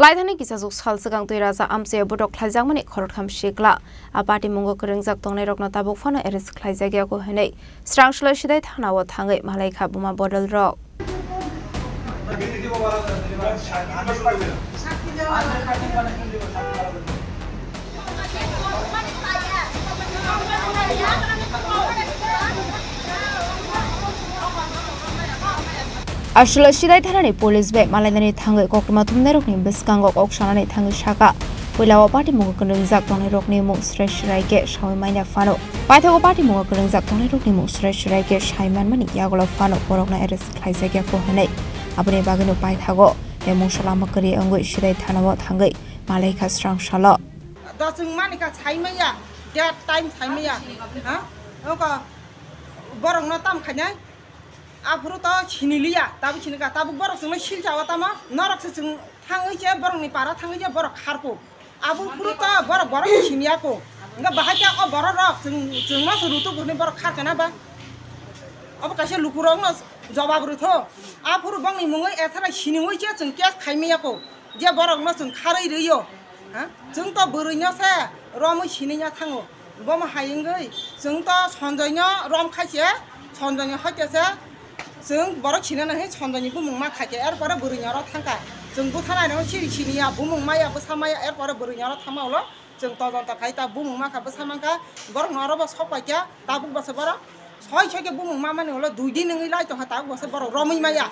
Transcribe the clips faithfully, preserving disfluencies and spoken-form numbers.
Laithani kisajwk sal swkang twi raja amchai botok khlaijakmani khorotham sikla. A patimungo kwrwngjak tongnairokno tabuk phano arrest khlaijakya kho hwnwi Srangsalo Sidai thanao thangwi malaikha buma bodolrok. Aswla Sidai thanani police bai malainani thangwi koktwma thumnairokni bwskango kok sanani thangwi saka, puilao patimungo kwrwngjak tongnairokni mung srai srai khe sawi manya phano. Paithago patimungo kwrwngjak tongnairokni mung srai srai khe sai manmani yagulo phano borokno arrest khlaijakya kho hwnwi. Aboni bagwino paithago tei mungsa lama kwrwi wngwi Sidai thanao thangwi malaikha Srangsalo. Da chwng manikha sai maya, date time sai maya. Ha? Oko borokno tam khainai. Aphuru to siniliya, tabuk sinika, tabuk borok chwngno silchao tamo, norok se chwng thangwi se borokni para thangwi se borok kharkuk. Aphuru to borok borok siniya kuk. Hwnkhe bahai khe o borok rok chwng, chwngno se rutuk hwnwi borok kharkana ba? Obo kaisa lukurokno jobab rwtho. Aphuru bongni mungwi ethara siniwi se chwng case khaimaya kuk. Je borokno chwng kharwi rwiyo, ha? Chwng to bwrwino se romwi sinina thango. Bomo hai wngwi chwng to Sanjoyno rom khai se, Sanjoyni hoite se chwng borok sinana hai Sanjoyni bumung ma khai khe, er pore bwrwino oro thangkha. Chwng bwthanai rok siri siniya, bumung maya, bwsa maya, er pore bwrwino oro thangma ulo chwng todonto khai ta bumung ma kha, bwsa man kha, borokno oro bo sok pai kha, tabuk bo se borok Soi soi khe bumung mamani ulo dui din wngwi lai tongkha, tabuk bo se borok romwi maya.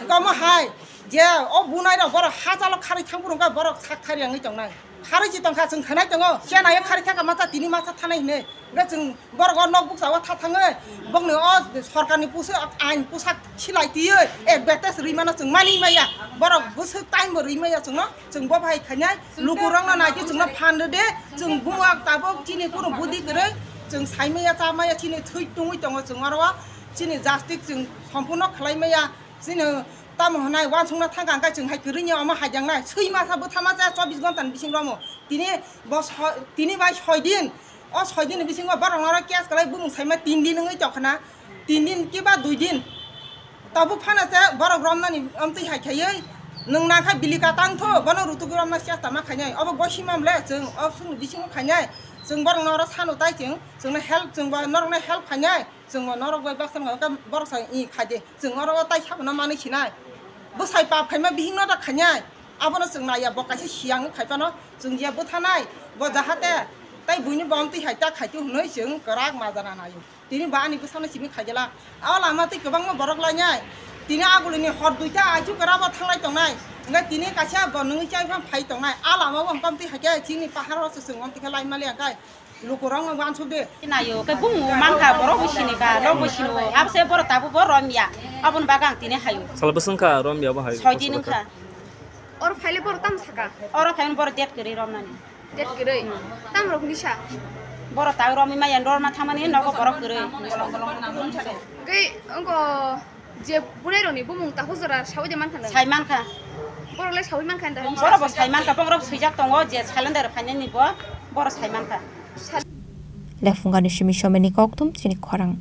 Hwnkhe omo hai je o bunai rok borok hachalo kharwi thang phuru hwnkhe borok sak thari wngwi tongnai. Kharwi si tongkha, chwng khanai tongo, chenai kharwi thangkha masa tini masa thanai hinwi. Hwnkhe chwng borok o nok bukcha o tha thangwi bongni o sorkarni pusu ain pusak silai twiwi advertise rwi mano chwng mani maya. Borok bwswk time bo rwi maya chwngno. Chwng bo bai khainai lukurokno nai khe chwngno phan rw de, chwng buma tabuk chini kunu budi kwrwi, chwng saimaya chamaya chini thwi tungwi tongo chwng oro, chini justice chwng sompurno khlai maya, chini tamo hwnai uansukna thang kha, hwnkhe chwng hai kwrwini omo haijaknai, swi masa bwtha masa chobbish ghonta ni bisingo omo tini bo so-, tini bai soi din, o soi din ni bisingo borok oro case kwlai bumung saima tin din wngwi tongkha na, tin din kiba dui din. Tabuk phano se borok romnani amtwi hai khaiwi nwng nangkha bili ka tangtho, bono rutugwi romna chesta ma khainai. Obo gosimam le chwng o songni bisingo khainai. Chwng borokno oro sano tai chwng, chwngno help, chwng bo norokno help khainai. Chwng bo norok bai baksa wngkha borok sa i khaide. Chwng oro o tai sabono manwi sinai. Bwsai pap khaima bihikno da khainai. Abono chwng naiya, bo kaisa siyang khai phano chwng je bwthanai. Bo jahate tai buini bo amtwi hai ta khaitwi hwnwi chwng kwrak majana naio. Tini bo ani bwsano simi khaijala. O lama tei kwbangma borok lainai. Tini agulini hor duita aichu kwrabo thanglai tongnai. Hwnkhe tini kaisa bo nungwi chai phang phai tongnai. A lama o hwnkhe amtwi haikhe chini pahar o se chwng amtwi khe lai mali hwnkhe lukurokno uansuk de. Naio, khe bumung mankha, borok bo sini kha, nok bo sini o. Abse borok tabuk bo romya. Aboni bagwi ang tini haio. Sal bwswng kha romya bo hai. Soi din wngkha. Oro phaile borok tamo saka? Oro phaimani borok date kwrwi romnani. Date kwrwi? Tamo rok hwnwi sa? Borok ta romwi maya, norma thangmani nogo borok kwrwi. Tei ongo je bunai rokni bumung takhuk jora sawi de mankha nang? Sai mankha. Borok le sawi mankha da? Borok bo sai mankha, borok swijak tongo je salendar phainani bo, borok sai mankha. Lephungani simi someni kokthum chini khorang.